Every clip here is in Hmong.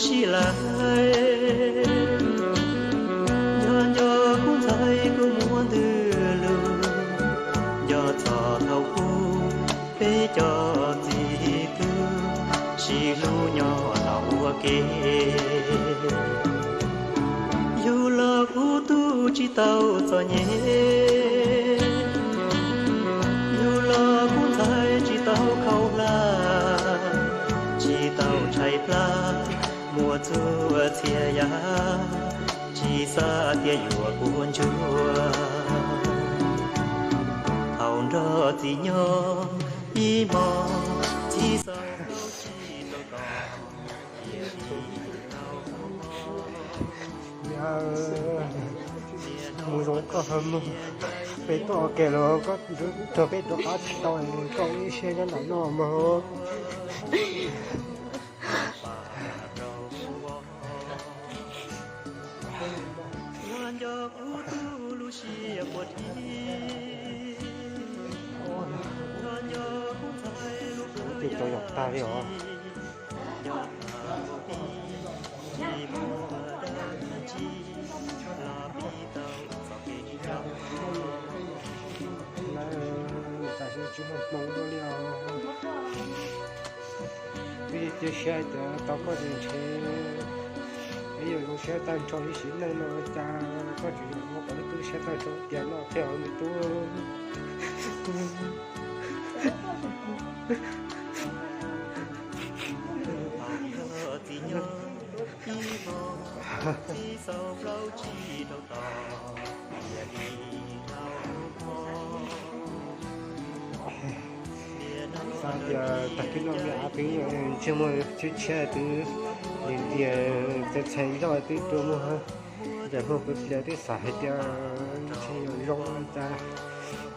sib laim. Nco nco kuv ntxhais kuv muaj ntws lug, nco txog thaum ub peb cov txiv tub sib hlub nyob los ua ke. Yug los kuv tub tsis tau txom nyem, yug los kuv ntxhais tsis tau khaub hlab, tsis tau tshaib plab, muaj txhua txhia yam tsis xav tias yuav puas ntsuag. Thaum nrog txiv nyob ib hmos, txiv xav tau tsis tau tos. Mus zoo koj ho mus, peb tuaj ua ke los koj nrog peb rov qab tsis tau, koj ua ib siab nyob nram no mog. Tus cov yog tag li os. Lawv tam sim tsis muaj hmoo dua li os. Twb cia siab tias tau koj ces ntshe peb yuav zoo siab tag nrho li sim neej no cas koj tseem yuav muab kom lub siab tag nrho tias no thiab me tub. Xav tias tag kis no me av twb ntsej muag tshiab tshiab twb lim tias txhais ntxoj twb rua muag. Ntawm hauv peb pliag twb xav hais tias ntshe yuav zoo cas,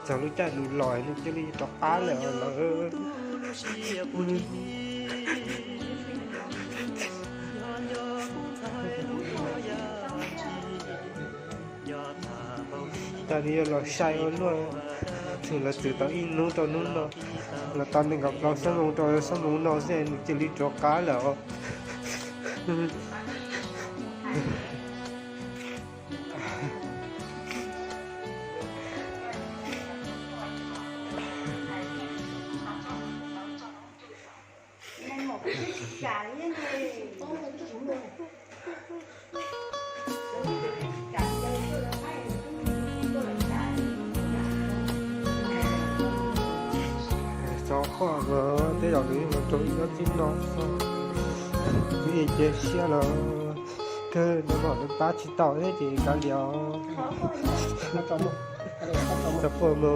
txog lub caij nws los nws cia li rov qab lawm lawm. Cas nws yuav los sai ua luaj, txwm los txwm tau ib hnub rau hnub no, los tau nees nkaum plaub xuab moos rau xuab moos no xwb nws cia li rov qab lawm os. Txog qhov no tej zaum nws los raug ib nyob txij no xwb, twb yeej cia siab los kawg no los nws pab tsis tau thiab ces kav liam os. Txog qhov no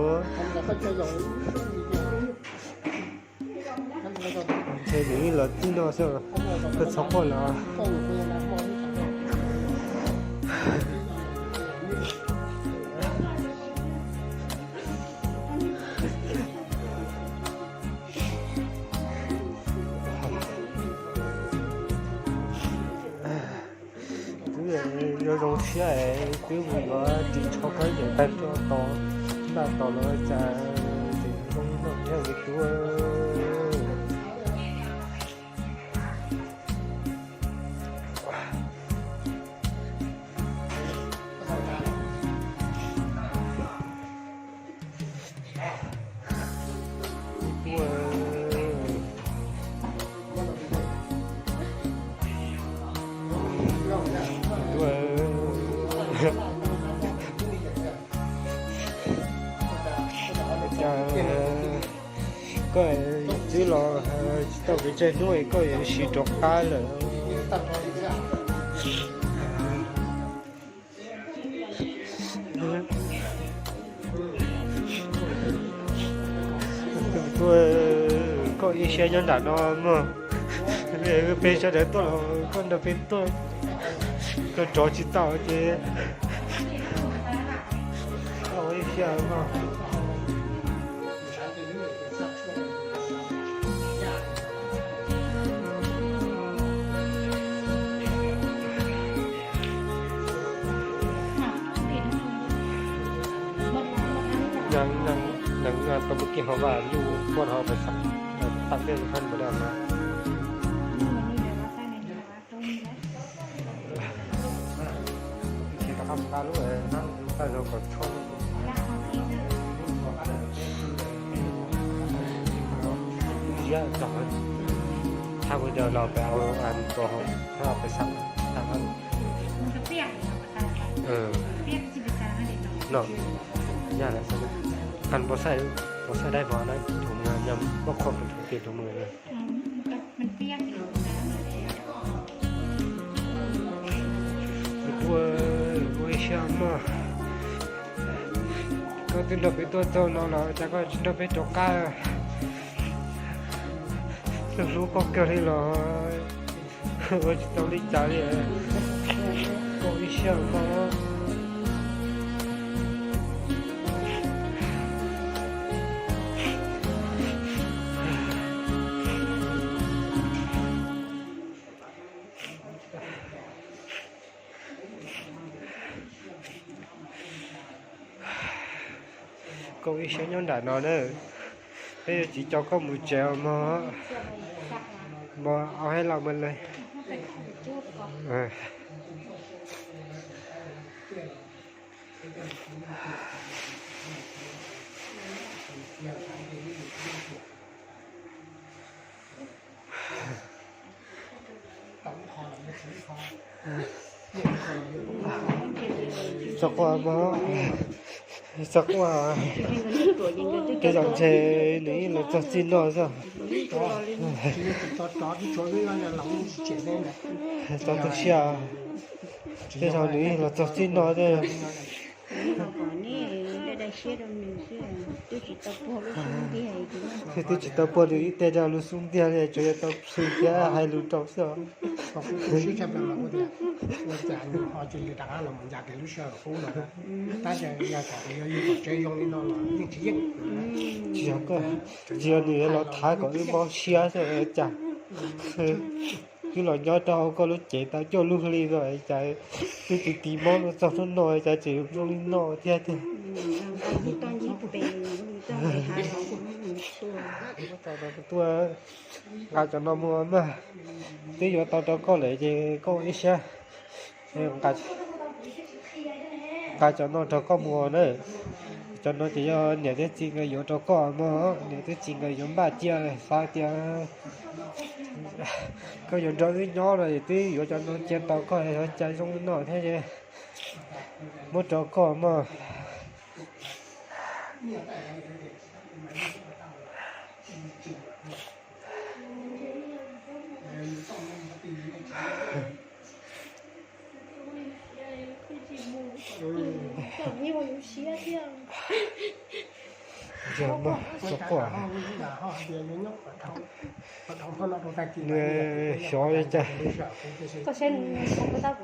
ntshe nws los txij no xwb, kawg txhob quaj lawm. Twb yuav zoo siab es twb mus yuav ris tsho khaub ncaws tag nrho tos, npaj tos los cas tseem zoo noj thiab me tub. Koj twb los tsis tau pes tsawg hnub koj yuav sis rov qab lawm. Koj ib siab nyob nram no mog, peb sawv daws tuaj los koj nrog peb tuaj, koj rov tsis tau ces koj ua ib siab mog. Nees tau mus kig hauv vaj lub muaj hauv pes xeem, tau tej hab npaum dab no. Nqa lub, nqa lub kom tsho. Ziab tog, thaum video los peb au an ko, peb xav, no, yog lawm xav, qas npau xaij, npau xaij dai vog na, thov mloog, nyob muab qhuab pem thov mloog na. Ua, ua ib siab mog. Koj twb nrog peb tuaj txog no los cas koj tsis nrog peb rov qab? Hlub hlub koj kawg li los ua tsis tau li cas li. Ua ib siab mog. Koj ua ib siab nyob nram no na, peb yuav tsis coj koj mus tsev mog, mog, au hais los mus li. Txog quaj mog, txog quaj. Tej zaum ntshe nws los txog txij no xwb. Txog tu siab, tej zaum nws los txog txij no xwb. Twb tsis tau puag nws ib teg rau lub xub ntiag li, tsuas yog tau xwb thiab hais lus rau xwb. Tsis yog koj, tsis yog nws los tham kom wb mob siab xwb cas. Twb los nyob rau hauv koj lub cev tau cuaj lub hli no cas twb tiv tiv mob los txog hnub no cas tseem zoo li no thiab tiag. Tuaj nqa cov no mus mas, twb yuav tau rau koj lawm ces koj ua ib siab nqa cov no rau koj mus na. Cov no ces yog niam thiab txiv nkawd yuav rau koj mog, niam thiab txiv nkawd yuav npaj cia, xav tias koj yuav nrog wb nyob no es twb yuav cov no cia tau koj, cas zoo li no thiab ces muab rau koj mog. Yog mas, xav quaj. Nws xyov li cas. Txog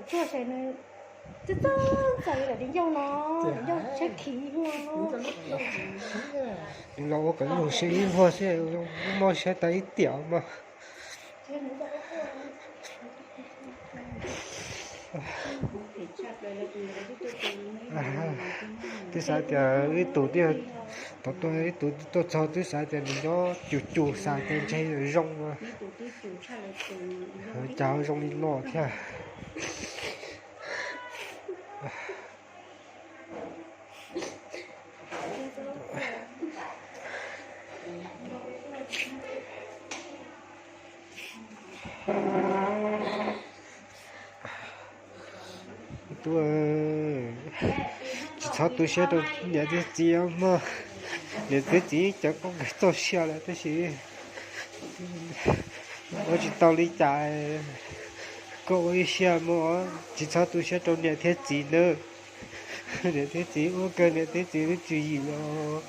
txog txawm li lawm di ncauj no, di ncauj tsheb khiv no. Nws los ua kom zoo siab ib vuag xwb, mob siab tau ib tiam mas. Twb xav tias ib tug, thaum tuaj ib tug tuaj txog twb xav tias nws nyob cus cus xav tias ntshe zoo. Cas zoo li no thiab. Tuaj, tsis txhob tu siab rau niam thiab txiv mog. Niam thiab txiv cov koj nkawd txoj sia lawm tab sis ua tsis tau li cas. Koj ua ib siab mog, tsis txhob tu siab rau niam thiab txiv nawb. Niam thiab txiv ua kawg, niam thiab txiv lub tswv yim los.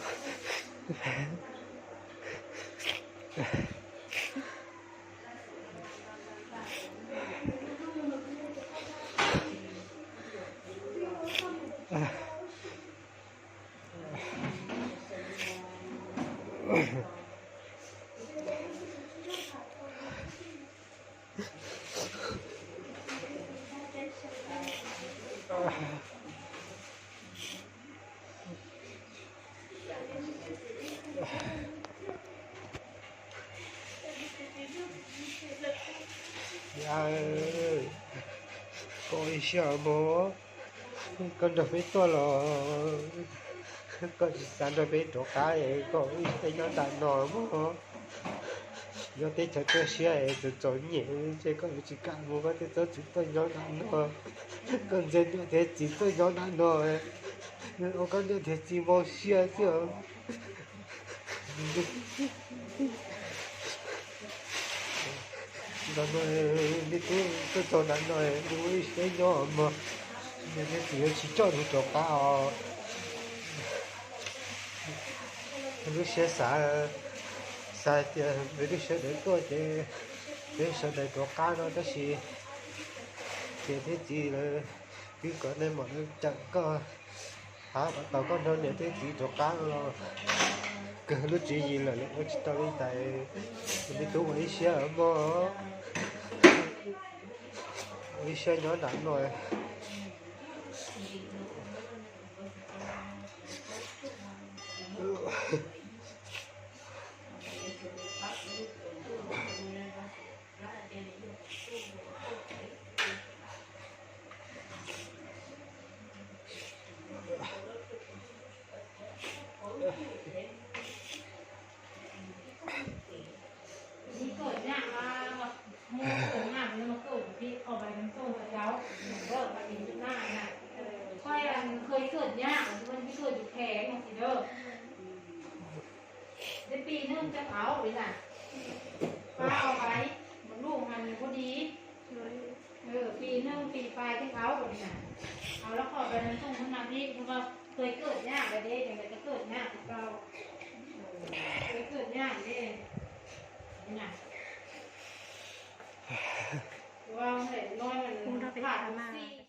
Koj ua ib siab mog. Koj nrog peb tuaj los koj tsis xav nrog peb rov qab es koj ua ib siab nyob nram no mog. Nyob teb chaws tuaj siab es txom txom nyem ces koj yuav tsis kam mus, koj thiaj txhob txwm tuaj nyob nram no. Koj ntxias niam thiab txiv tuaj nyob nram no, ua koj niam thiab txiv npau siab xwb. Nram no, me tub, koj txog nram no, ua ib siab nyob mog. Niam thiab txiv yuav tsis coj nws rov qab os. Lub siab xav, xav tias peb lub sawv daws tuaj ces peb sawv daws rov qab no, tab sis niam thiab txiv lawv twb kom nej mam li cawm koj, hab kom tau koj nrog niam thiab txiv rov qab los. Kawg lub tswv yim lawm, lawv ua tsis tau li cas. Me tub ua ib siab mog, ua ib siab nyob nram no. Tej pis neej cov auv li na, pab au pais, mus luj mas nws kuj di. Pis neej pis pais cov auv li na, au lub qhov pais neeg tooj hnub no pib hu koj kawg nyaj lawm deb, cov kawg nyaj kuv tau kawg nyaj deb. Ua ntawm no mas nws tham mas